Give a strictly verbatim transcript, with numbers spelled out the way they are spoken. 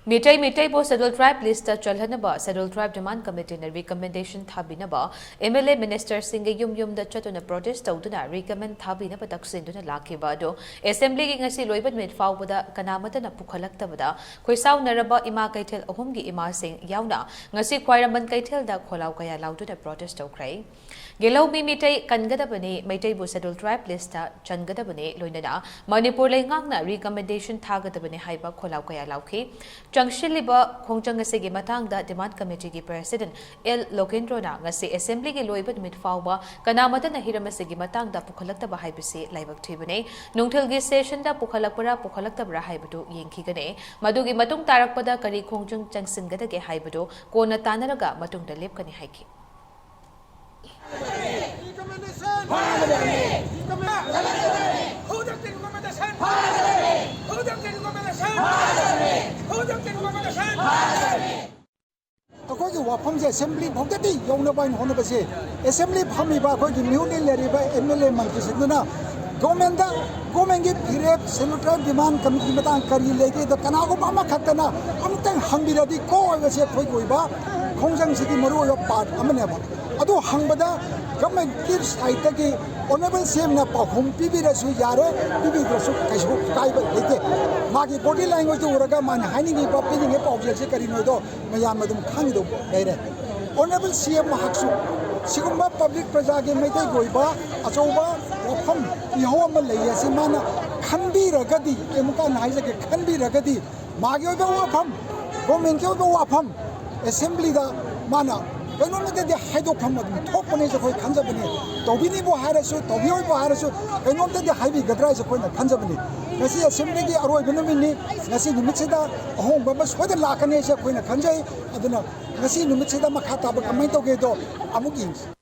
Meitei ꯃꯤꯇꯩꯕꯨ Scheduled Tribe list ꯆꯜꯍꯟꯅꯕ Scheduled Tribe Demand Committeeꯅ recommendation ꯊꯥꯕꯤꯅꯕ MLA ministerꯁꯤꯡꯒꯤ ꯌꯨꯝ ꯌꯨꯝꯗ ꯆꯠꯇꯨꯅ protest ꯇꯧꯗꯨꯅ recommend ꯊꯥꯕꯤꯅꯕ ꯇꯛꯁꯤꯟꯗꯨꯅ ꯂꯥꯛꯈꯤꯕ ꯑꯗꯨ Assemblyꯒꯤ ꯉꯁꯤ ꯂꯣꯏꯕ ꯅꯨꯃꯤꯠ ꯐꯥꯎꯕꯗ ꯀꯅꯥꯃꯠꯇꯅ ꯄꯨꯈꯠꯂꯛꯇꯕꯗ ꯈꯣꯏꯁꯥꯎꯅꯔꯕ ꯏꯃꯥ ꯀꯩꯊꯦꯜ ꯑꯍꯨꯝꯒꯤ ꯏꯃꯥꯁꯤꯡ ꯌꯥꯎꯅ ꯉꯁꯤ ꯈ꯭ꯋꯥꯏꯔꯝꯕꯟ ꯀꯩꯊꯦꯜꯗ ꯈꯣꯜꯂꯥꯎ ꯀꯌꯥ ꯂꯥꯎꯗꯨꯅ protest ꯇꯧꯈ꯭ꯔꯦ꯫ ꯒꯦꯂꯧꯃꯤ ꯃꯤꯇꯩ ꯀꯟꯒꯗꯕꯅꯤ, ꯃꯩꯇꯩꯕꯨ Scheduled Tribe listꯇ ꯆꯟꯒꯗꯕꯅꯤ, ꯂꯣꯏꯅꯅ ꯃꯅꯤꯄꯨꯔ ꯂꯩꯉꯥꯛꯅ recommendation ꯊꯥꯒꯗꯕꯅꯤ ꯍꯥꯏꯕ ꯈꯣꯜꯂꯥꯎ ꯀꯌꯥ ꯂꯥꯎꯈꯤ꯫ ꯆꯪꯁꯤꯜꯂꯤꯕ ꯈꯣꯡꯖꯪ ꯑꯁꯤꯒꯤ ꯃꯇꯥꯡꯗ Demand Committeeꯒꯤ President ꯑꯦꯜ ꯂꯣꯀꯦꯟꯗ꯭ꯔꯣꯅ ꯉꯁꯤ Assemblyꯒꯤ ꯂꯣꯏꯕ ꯅꯨꯃꯤꯠ ꯐꯥꯎꯕ ꯀꯅꯥꯃꯠꯇꯅ ꯍꯤꯔꯝ ꯑꯁꯤꯒꯤ ꯃꯇꯥꯡꯗ ꯄꯨꯈꯠꯂꯛꯇꯕ ꯍꯥꯏꯕꯁꯤ ꯂꯥꯏꯕꯛ ꯊꯤꯕꯅꯤ꯫ ꯅꯨꯡꯊꯤꯜꯒꯤ sessionꯗ ꯄꯨꯈꯠꯂꯛꯄ꯭ꯔꯥ ꯄꯨꯈꯠꯂꯛꯇꯕ꯭ꯔꯥ ꯍꯥꯏꯕꯗꯨ ꯌꯦꯡꯈꯤꯒꯅꯤ꯫ ꯃꯗꯨꯒꯤ ꯃꯇꯨꯡ ꯇꯥꯔꯛꯄꯗ ꯀꯔꯤ ꯈꯣꯡꯖꯪ ꯆꯪꯁꯤꯟꯒꯗꯒꯦ ꯍꯥꯏꯕꯗꯨ ꯀꯣꯟꯅ ꯇꯥꯟꯅꯔꯒ ꯃꯇꯨꯡꯗ ꯂꯦꯞꯀꯅꯤ ꯍꯥꯏꯈꯤ꯫ Recommendation! Who the recommendation? Who the recommendation? Who the recommendation? ꯑꯩꯈꯣꯏꯒꯤ ꯋꯥꯐꯝꯁꯦ Assembly ꯐꯥꯎꯗꯗꯤ ꯌꯧꯅꯕ ꯍꯥꯏꯅ ꯍꯣꯠꯅꯕꯁꯦ, Assembly ꯐꯝꯃꯤꯕ ꯑꯩꯈꯣꯏꯒꯤ ꯃꯤꯍꯨꯠꯅ ꯂꯩꯔꯤꯕ MLA ꯃꯟꯇ꯭ꯔꯤꯁꯤꯡꯗꯨꯅ governmentꯗ, governmentꯀꯤ ꯐꯤꯔꯦꯞ, Scheduled Tribe Demand Committeeꯒꯤ ꯃꯇꯥꯡ ꯀꯔꯤ ꯂꯩꯒꯦꯗꯣ ꯀꯅꯥꯒꯨꯝꯕ ꯑꯃꯈꯛꯇꯅ ꯑꯃꯨꯛꯇꯪ ꯍꯪꯕꯤꯔꯗꯤ ꯀꯣ ꯍꯥꯏꯕꯁꯦ ꯑꯩꯈꯣꯏꯒꯤ ꯑꯣꯏꯕ ꯈꯣꯡꯖꯪꯁꯤꯒꯤ ꯃꯔꯨꯑꯣꯏꯕ part ꯑꯃꯅꯦꯕ꯫ ꯑꯗꯨ ꯍꯪꯕꯗ governmentꯀꯤ sideꯇꯒꯤ Honourable CMꯅ ꯄꯥꯎꯈꯨꯝ ꯄꯤꯕꯤꯔꯁꯨ ꯌꯥꯔꯦ, ꯄꯤꯕꯤꯗ꯭ꯔꯁꯨ ꯀꯩꯁꯨ ꯀꯥꯏꯕ ꯂꯩꯇꯦ꯫ ꯃꯥꯒꯤ body languageꯇꯨ ꯎꯔꯒ ꯃꯥꯅ ꯍꯥꯏꯅꯤꯡꯉꯤꯕ, ꯄꯤꯅꯤꯡꯉꯤꯕ ꯄꯥꯎꯖꯦꯜꯁꯦ ꯀꯔꯤꯅꯣꯗꯣ ꯃꯌꯥꯝ ꯑꯗꯨꯝ ꯈꯪꯉꯤꯗꯧ ꯂꯩꯔꯦ꯫ Honourable CM ꯃꯍꯥꯛꯁꯨ ꯁꯤꯒꯨꯝꯕ public ꯄ꯭ꯔꯖꯥꯒꯤ ꯃꯩꯇꯩꯒꯤ ꯑꯣꯏꯕ ꯑꯆꯧꯕ ꯋꯥꯐꯝ ꯏꯍꯧ ꯑꯃ ꯂꯩ ꯑꯁꯤ ꯃꯥꯅ ꯈꯟꯕꯤꯔꯒꯗꯤ, ꯑꯩ ꯑꯃꯨꯛꯀ ꯍꯟꯅ ꯍꯥꯏꯖꯒꯦ, ꯈꯟꯕꯤꯔꯒꯗꯤ ꯃꯥꯒꯤ ꯑꯣꯏꯕ ꯋꯥꯐꯝ, governmentꯀꯤ ꯑꯣꯏꯕ ꯋꯥꯐꯝ Assemblyꯗ ꯃꯥꯅ ꯀꯩꯅꯣꯝꯇꯗꯤ ꯍꯥꯏꯗꯣꯛꯐꯝ ꯑꯗꯨꯝ ꯊꯣꯛꯄꯅꯦꯁꯦ ꯑꯩꯈꯣꯏ ꯈꯟꯖꯕꯅꯤ꯫ ꯇꯧꯕꯤꯅꯤꯕꯨ ꯍꯥꯏꯔꯁꯨ, ꯇꯧꯕꯤꯔꯣꯏꯕꯨ ꯍꯥꯏꯔꯁꯨ, ꯀꯩꯅꯣꯝꯇꯗꯤ ꯍꯥꯏꯕꯤꯒꯗ꯭ꯔꯥ ꯍꯥꯏꯁꯦ ꯑꯩꯈꯣꯏꯅ ꯈꯟꯖꯕꯅꯤ꯫ ꯉꯁꯤ Assemblyꯒꯤ ꯑꯔꯣꯏꯕ ꯅꯨꯃꯤꯠꯅꯤ꯫ ꯉꯁꯤ ꯅꯨꯃꯤꯠꯁꯤꯗ ꯑꯍꯣꯡꯕ ꯑꯃ ꯁꯣꯏꯗꯅ ꯂꯥꯛꯀꯅꯤ ꯍꯥꯏꯁꯦ ꯑꯩꯈꯣꯏꯅ ꯈꯟꯖꯩ꯫ ꯑꯗꯨꯅ ꯉꯁꯤ ꯅꯨꯃꯤꯠꯁꯤꯗ ꯃꯈꯥ ꯇꯥꯕ ꯀꯃꯥꯏꯅ ꯇꯧꯒꯦꯗꯣ ꯑꯃꯨꯛ ꯌꯦꯡꯁꯤ꯫